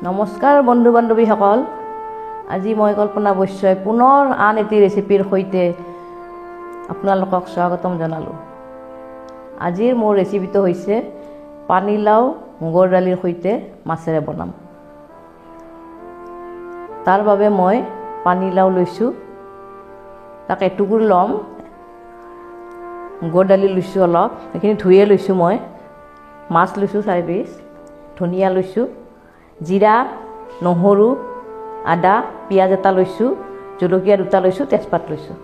নমস্কাৰ বন্ধু বান্ধৱীসকল, আজি মই কল্পনা বৈশ্যই পুনৰ আন এটি ৰেচিপিৰ সৈতে আপোনালোকক স্বাগতম জনালোঁ। আজিৰ মোৰ ৰেচিপিটো হৈছে পানীলাও মুগৰ দালিৰ সৈতে মাছেৰে বনাম। তাৰ বাবে মই পানীলাও লৈছোঁ, তাক এটুকুৰ ল'ম। মুগৰ দালি লৈছোঁ অলপ, সেইখিনি ধুয়ে লৈছোঁ মই। মাছ লৈছোঁ 4 পিচ, ধনিয়া লৈছোঁ, জিৰা, নহৰু, আদা, পিঁয়াজ এটা লৈছোঁ, জলকীয়া 2টা লৈছোঁ, তেজপাত লৈছোঁ।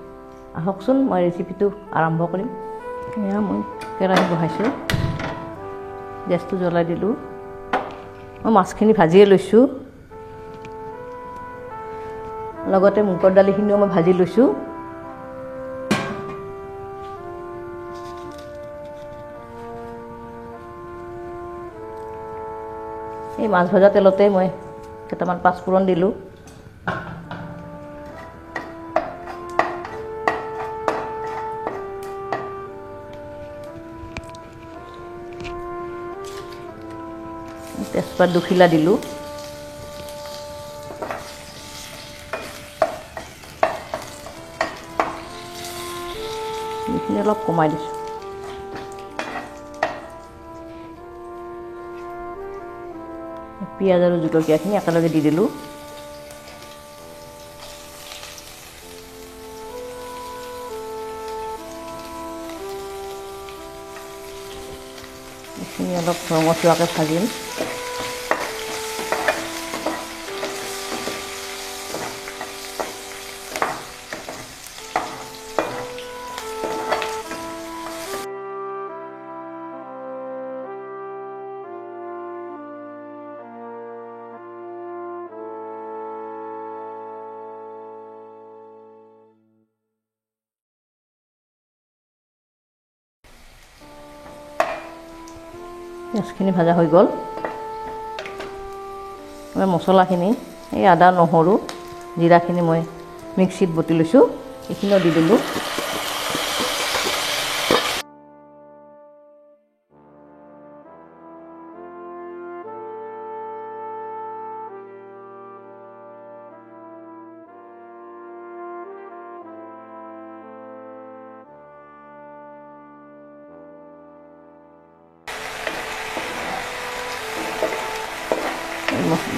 আহকচোন মই ৰেচিপিটো আৰম্ভ কৰিম। এয়া মই কেৰাহী বহাইছোঁ, গেছটো জ্বলাই দিলোঁ। মই মাছখিনি ভাজিয়ে লৈছোঁ, লগতে মুগৰ দালিখিনিও মই ভাজি লৈছোঁ। এই মাছ ভজা তেলতে মই কেইটামান পাঁচফোৰণ দিলোঁ। তেজপাত 2 খিলা দিলোঁ। এইখিনি অলপ কমাই দিছোঁ। পিঁয়াজ আৰু জলকীয়াখিনি একেলগে দি দিলোঁ। এইখিনি অলপ ৰঙচুৱাকৈ ভাজিম। পিঁয়াজখিনি ভাজা হৈ গ'ল। এবাৰ মছলাখিনি, এই আদা, নহৰু, জিৰাখিনি মই মিক্সিত বটি লৈছোঁ, এইখিনিও দি দিলোঁ।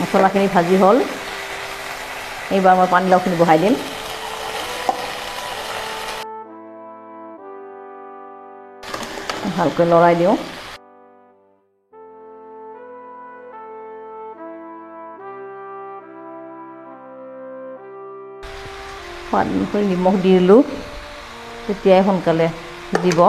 মছলাখিনি ভাজি হ'ল। এইবাৰ মই পানীলাওখিনি বহাই দিম। ভালকৈ লৰাই দিওঁ। সোৱাদ অনুসৰি নিমখ দি দিলোঁ, তেতিয়াই সোনকালে সিজিব।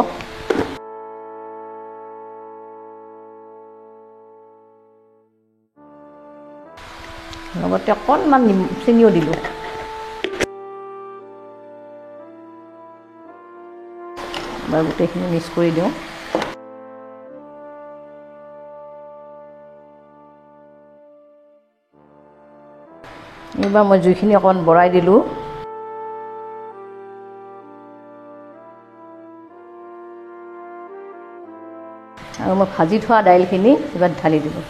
লগতে অকণমান চেনিও দিলোঁ। এবাৰ গোটেইখিনি মিক্স কৰি দিওঁ। এইবাৰ মই জুইখিনি অকণমান বঢ়াই দিলোঁ। আৰু মই ভাজি থোৱা দাইলখিনি এইবাৰ ঢালি দিলোঁ।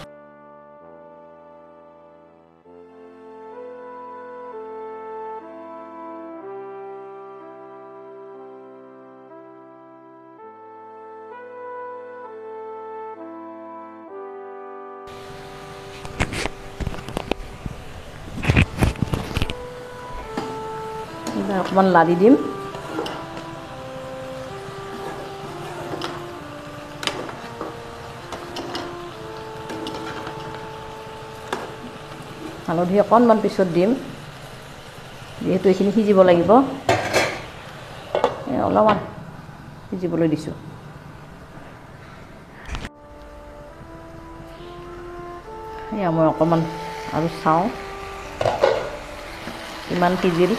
এইবাৰ অকণমান লাৰি দিম। হালধি অকণমান পিছত দিম, যিহেতু এইখিনি সিজিব লাগিব। অলপমান সিজিবলৈ দিছোঁ। এয়া মই অকণমান আৰু চাওঁ কিমান সিজিল।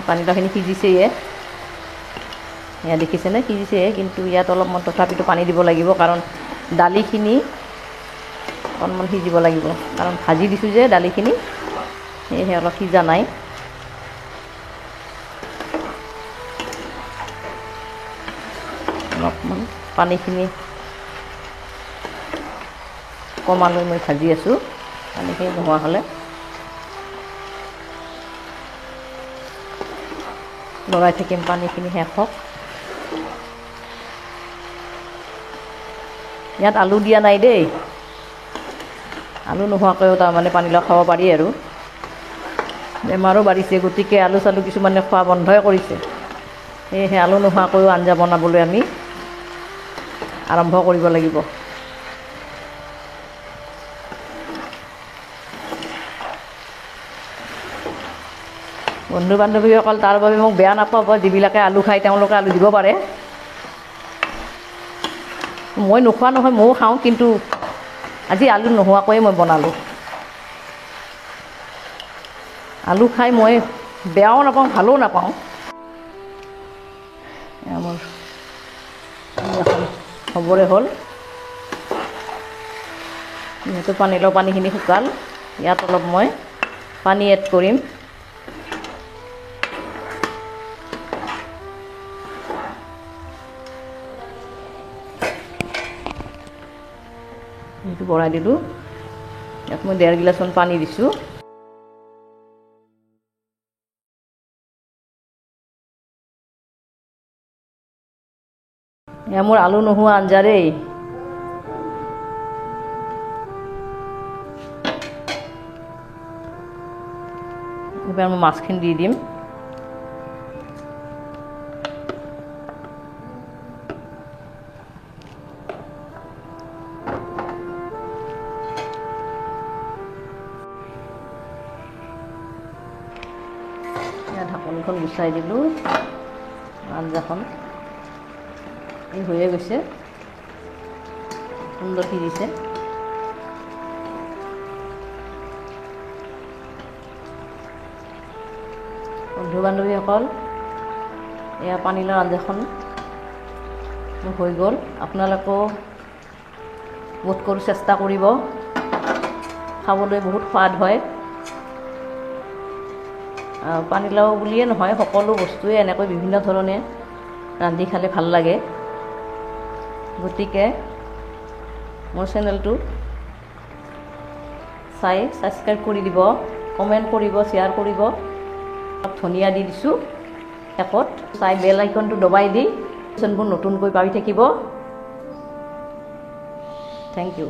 পানীলাওখিনি সিজিছেয়ে, এয়া দেখিছেনে সিজিছে। কিন্তু ইয়াত অলপমান তথাপিতো পানী দিব লাগিব, কাৰণ দালিখিনি অকণমান সিজিব লাগিব, কাৰণ ভাজি দিছোঁ যে দালিখিনি, সেয়েহে অলপ সিজা নাই। অলপমান পানীখিনি কমালৈ মই ভাজি আছোঁ, পানীখিনি নোহোৱা হ'লে লৰাই থাকিম, পানীখিনি শেষ হওক। ইয়াত আলু দিয়া নাই দেই, আলু নোহোৱাকৈও তাৰমানে পানীলাও খাব পাৰি আৰু। বেমাৰো বাঢ়িছে, গতিকে আলু চালু কিছুমানে খোৱা বন্ধই কৰিছে। সেয়েহে আলু নোহোৱাকৈও আঞ্জা বনাবলৈ আমি আৰম্ভ কৰিব লাগিব। বন্ধু বান্ধৱীসকল, তাৰ বাবে মোক বেয়া নাপাব, যিবিলাকে আলু খায় তেওঁলোকে আলু দিব পাৰে। মই নোখোৱা নহয়, ময়ো খাওঁ, কিন্তু আজি আলু নোহোৱাকৈয়ে মই বনালোঁ। আলু খাই মই বেয়াও নাপাওঁ, ভালো নাপাওঁ। মোৰ এখন হ'বৰে হ'ল। যিহেতু পানীলাও পানীখিনি শুকাল, ইয়াত অলপ মই পানী এড কৰিম। সেইটো বঢ়াই দিলোঁ। ইয়াত মই 1.5 গিলাচমান পানী দিছোঁ। এয়া মোৰ আলু নোহোৱা আঞ্জা দেই। এইবাৰ মই মাছখিনি দি দিম। ঢাকনিখন গুচাই দিলোঁ। আঞ্জাখন এই হৈয়ে গৈছে, সুন্দৰ সিজিছে। বন্ধু বান্ধৱীসকল, এয়া পানীলাওৰ আঞ্জাখন মোৰ হৈ গ'ল। আপোনালোকেও বোধ কৰোঁ চেষ্টা কৰিব, খাবলৈ বহুত সোৱাদ হয়। পানীলাও বুলিয়ে নহয়, সকলো বস্তুৱে এনেকৈ বিভিন্ন ধৰণে ৰান্ধি খালে ভাল লাগে। গতিকে মোৰ চেনেলটো চাই ছাবস্ক্ৰাইব কৰি দিব, কমেণ্ট কৰিব, শ্বেয়াৰ কৰিব। ধনিয়া দি দিছোঁ শেষত। চাই বেল আইকনটো দবাই দি নতুনকৈ পাই থাকিব। Thank you.